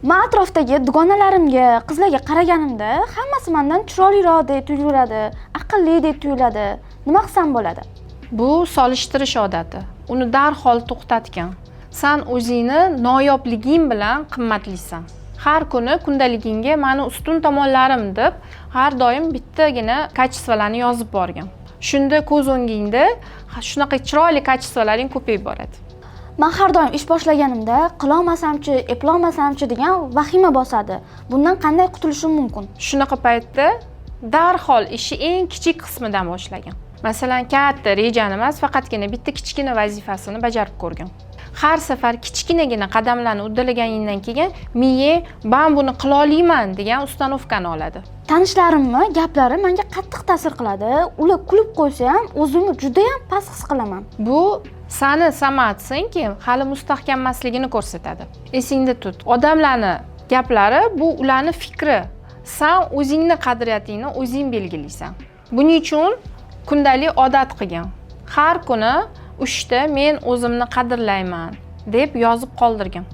Man atrofdagi dugonalarimga, qizlarga qaraganimda, hammasi mandan chiroyliroqdek tuyuladi, aqllidek tuyuladi. Nima qilsam bo'ladi? Bu solishtirish odati. Uni darhol to'xtatgin. San o'zingni noyobliging bilan qimmatlisan. Har kuni kundaligingga "Mani ustun tomonlarim" deb har doim bittagina качество larni yozib borgin. Shunda ko'z o'ngingda shunaqa chiroyli качество laring ko'payib boradi. Man har doim ish boshlaganimda qilolmasamchi, eplolmasamchi degan vahima bosadi. Bundan qanday qutulishim mumkin? Shunaqa paytda darhol ishni eng kichik qismidan boshlagin. Masalan, katta rejani emas, faqatgina bitta kichkina vazifasini bajarib ko'rgin. Har safar kichkinagina qadamlarni uddalaganingdan keyin miyang "Man buni qila olaman" degan установка ni oladi. Tanishlarimni gaplari menga qattiq ta'sir qiladi. Ular kulib qo'ysa ham, o'zimni judayam past his qilaman. Bu sani самооценка ng hali mustahkam emasligini ko'rsatadi. Esingda tut, odamlarni gaplari bu ularni fikri. San o'zingni qadriyatingni o'zing belgilaysan. Buning uchun kundalik odat qilgin. Har kuni 3ta "Men o'zimni qadrlayman" deb yozib qoldirgin.